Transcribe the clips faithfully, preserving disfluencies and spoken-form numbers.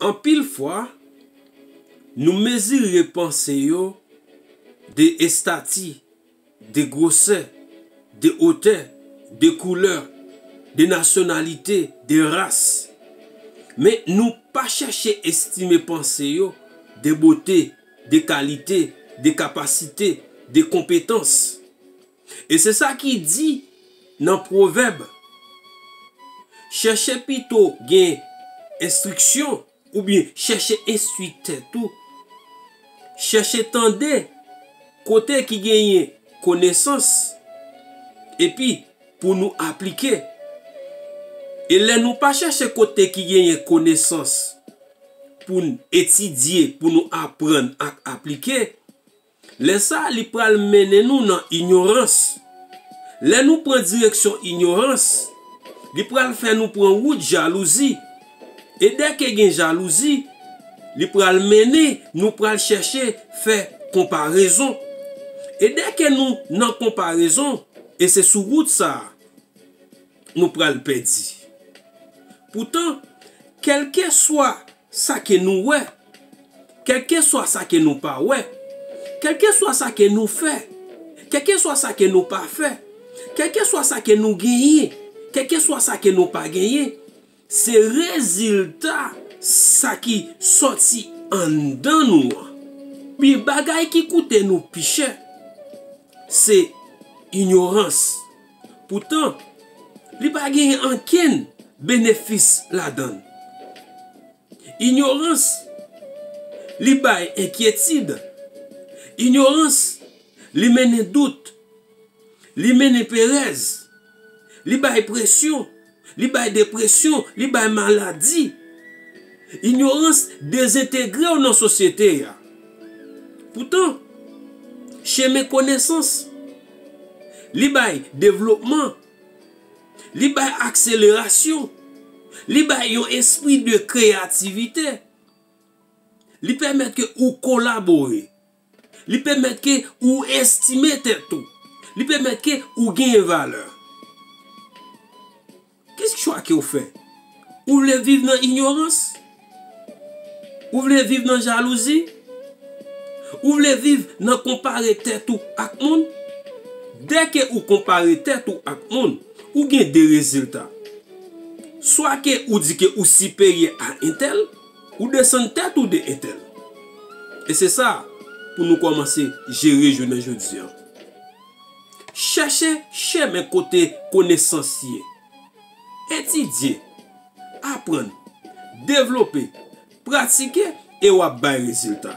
Anpil fwa, nou mezire panse yo de estati, de gwosè, de otè, de koulè, de nasyonalite, de ras. Men nou pa chèche estime panse yo de bote, de kalite, de kapasite, de konpetans. E se sa ki di nan Pwovèb, chèche pito gen enstriksyon, oubyen chèche enstwi tèt ou. Chèche tande kote ki genyen konesans, epi pou nou aplike. E lè nou pa chèche kote ki genyen konesans pou n etidye, pou nou aprann ak aplike, lè sa a, li pral mennen nou nan inyorans. Lè nou pran direksyon inyorans, li pral fè nou pran wout jalouzi. E dèke gen jalouzi, li pral mennen nou pral chèche fè konparezon. E dèke nou nan konparezon, e se sou wout sa a nou pral pèdi. Poutan, kèlkeswa sa ke nou wè, kèlkeswa sa ke nou pa wè, kèlkeswa sa ke nou fè, kèlkeswa sa ke nou pa fè, kèlkeswa sa ke nou genyen, kèlkeswa sa ke nou pa genyen, se rezilta sa ki sòti anndan nou an. Men bagay ki koute nou pi chè, se inyorans. Poutan, li pa genyen ankenn benefis ladan l. Inyorans, li bay enkyetid. Inyorans, li mennen dout. Li mennen perèz. Li bay presyon. Li bay depresyon. Li bay maladi. Inyorans dezentegre w nan sosyete a. Poutan, chemen konesans, li bay devlopman, li bay akselerasyon, li bay yon espri de kreyativite, li pèmèt ke ou kolabore, li pèmèt ke ou estime tèt ou, li pèmèt ke ou genyen valè. Ki chwa ke w fè? Ou vle viv nan inyorans? Ou vle viv nan jalouzi? Ou vle viv nan konpare tèt ou ak moun? Dèke ou konpare tèt ou ak moun, ou gen de rezilta. Swa ke ou di ke ou siperyè a entèl, ou desann tèt ou de entèl. E se sa pou nou kòmanse jere jounen jodi an. Chèche chemen kote konesans ye. Etidye, aprann, devlope, pratike e w ap bay rezilta.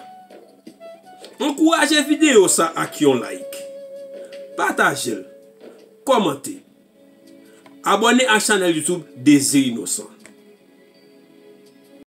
Ankouraje videyo sa ak yon like. Pataje l, kòmante. Abòne a chanèl YouTube Dezi Inosan.